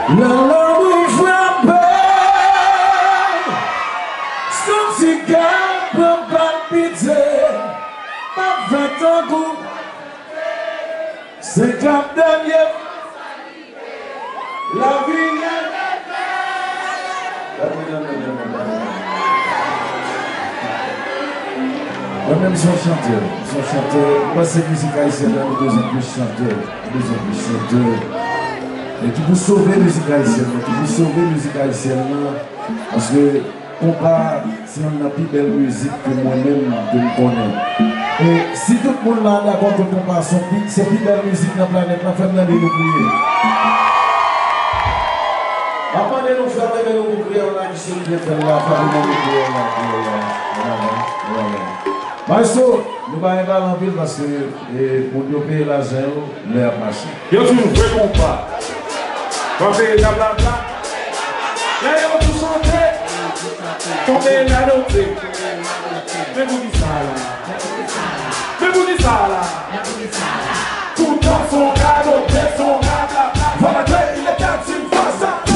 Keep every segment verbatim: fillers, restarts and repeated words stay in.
Lè lanmou frape, santi kè m pran palpite, m ap fè tankou se k ap dènye. Lavi a. Mwen menm se yon chantè, se yon chantè. Mwen panse mizik ayisyèn nan, nou bezwen plis chantè, nou bezwen plis chantè. E ki pou sove mizik ayisyèn nan, ki pou sove mizik ayisyèn nan, paske konpa se youn nan pi bèl mizik ke mwen menm ke m konnen. E si tout moun la dakò ke konpa se pi, se pi bèl mizik nan planèt la, fè m tande nou kriye. M ap mande nou fèmen men nou pou kriye, on a ki se li byen fè l la, fèmen men nou kriye la, kriye la. Maestro, nou pa gen pale anpil paske, e, moun yo peye lajan yo lè y ap mache. Yo di m vre konpa. Kanpe nan blabla. Lè yo tou chante. Tonbe nan note. Men pou ki sa la? Men pou ki sa la? Tout tan son radote, son rablabla. Vòlòte, il est captif face à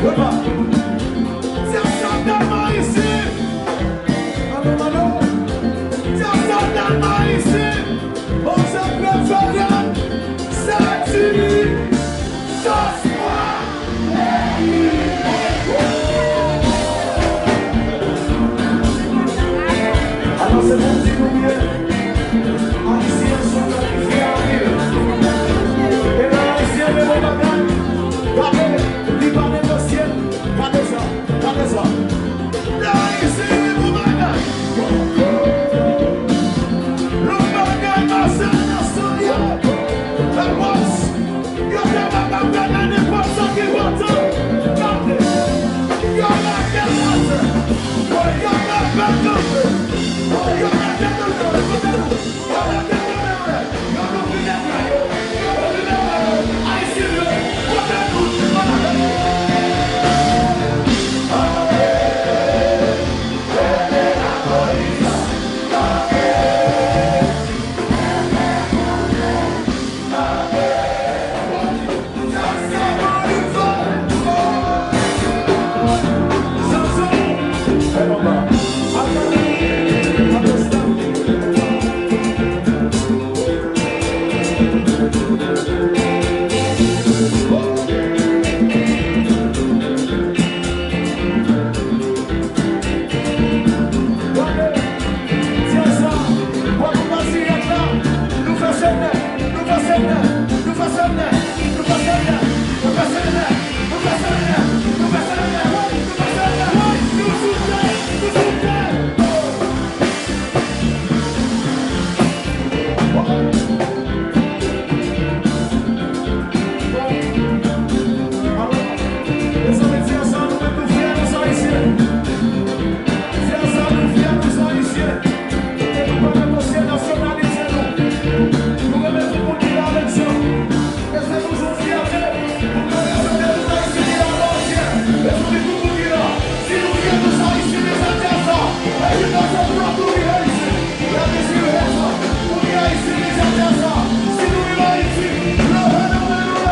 Epa. Ti Asad Dalma isi. Alo, alo. Ti Asad Dalma isi. Bon, se preferan. Se Tini. Joshua. Alò, se pou di nou byen. Ayisyen se yon pèp ki fyè anpil. E lè Ayisyen vle bon bagay, gade, li pa negosye. Gade sa, gade sa. Lè Ayisyen vle bon bagay, bon bagay, Marcel Nassau, la boss. Yo te kapab fè nan nenpòt sa ki pòtan. Kanpe. Yo lage l atè. Yo lage l kanpe. Yo lage l kanpe. Kote nou? Yo lage l kanpe. Yo konfime bra yo. Yo konfime bra yo. Ayisyen yo. Kote nou? Yo lage l. Kanpe. Rele lapolis. Kanpe. Mezanmi, di ansanm, nou mèt nou fyè, nou se Ayisyen. Di ansanm, nou fyè, nou se Ayisyen. E nou pa negosye nasyonalite nou. Nou renmen tout moun ki la menm jan. E se toujou yon fyète pou nou reprezante tout Ayisyen ki la bò Dye. Mezanmi, tout moun ki la. Si nou fyè, nou se Ayisyen, mezanmi, di ansanm. E nou se tout moun ki Ayisyen. Gade si nou rezon pou nou Ayisyen, mezanmi, di ansanm. Si nou renmen Ayiti, leve nan men nou.